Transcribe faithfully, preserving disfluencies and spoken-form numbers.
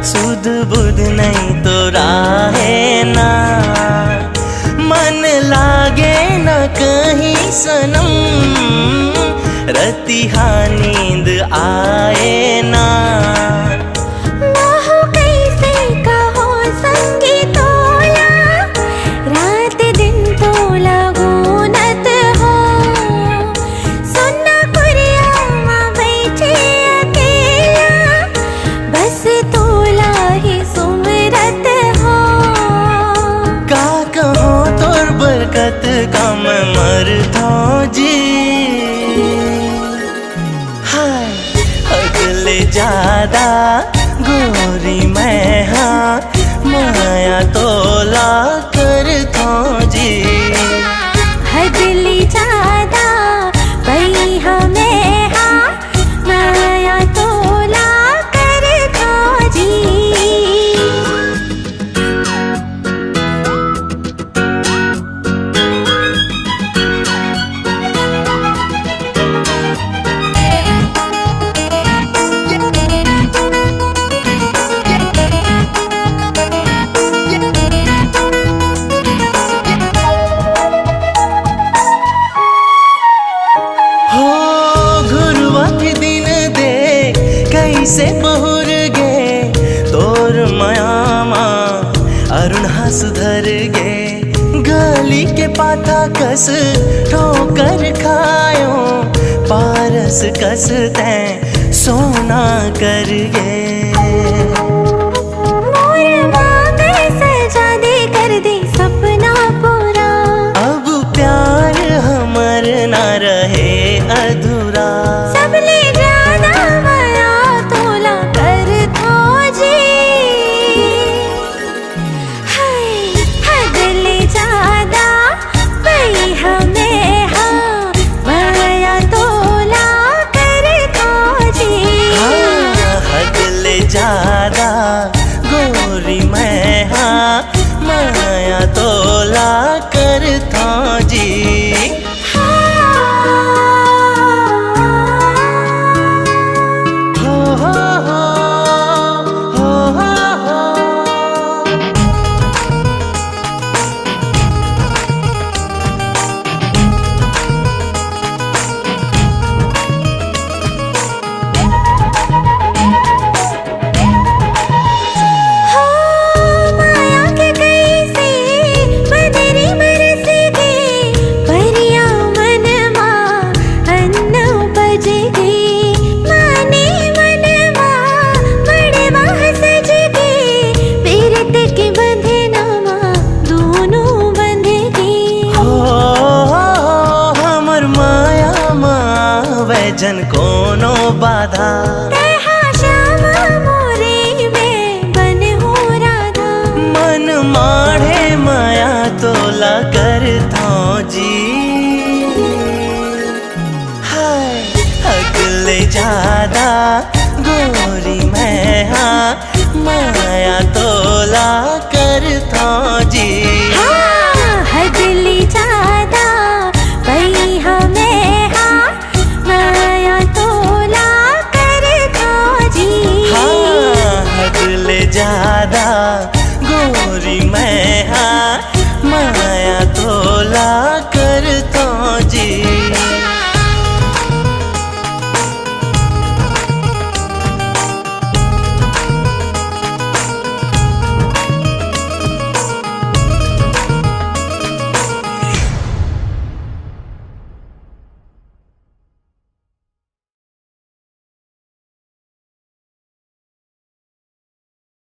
सुध बुध नहीं तो राहे ना, मन लागे न कहीं सनम, रतिहा नींद आए ना। महू कइसे कहो संगी तोला, रात दिन तोला गुनत हो। सुन्ना कुरिया मा बइठे अकेला, बस तोला ही सुमरत हो। का कहो तोर बरकत का मैं मरथों जी। हाय, हद ले जादा गोरी मैं हा, माया तोला करथों जी। हद ले जादा बइहा मैं हा, माया तोला करथों जी। हो, घुरवत दिन दे कइसे बहुर गे, तोर मया मा अरुण हा सुधर गे। गली के पाथा कस ठोकर खायो, पारस कस तैं सोना कर गे। मोर मांग सजा दे, कर दे सपना पूरा। अब प्यार हमर ना रहे अधूरा। सबले जादा माया तोला करथों जी। हाय, हद ले जादा बइहा मैं हा, माया तोला करथों जी। हाँ, हद ले जादा गोरी मैं हा, माया तोला करथों जी। हो, माया के कइसे बदरी बरस गे, परिया मन मा अन्न उपज गे। माने मन मा मड़वा सज गे, पीरत के बंधना मा दूनों बंध गे। हो, हमर माया मा वैजन कोनो बाधा। तैहा श्याम मोरे में बन हो राधा। मन माढ़े माया तोला करथों जी। हाय, हद ले जादा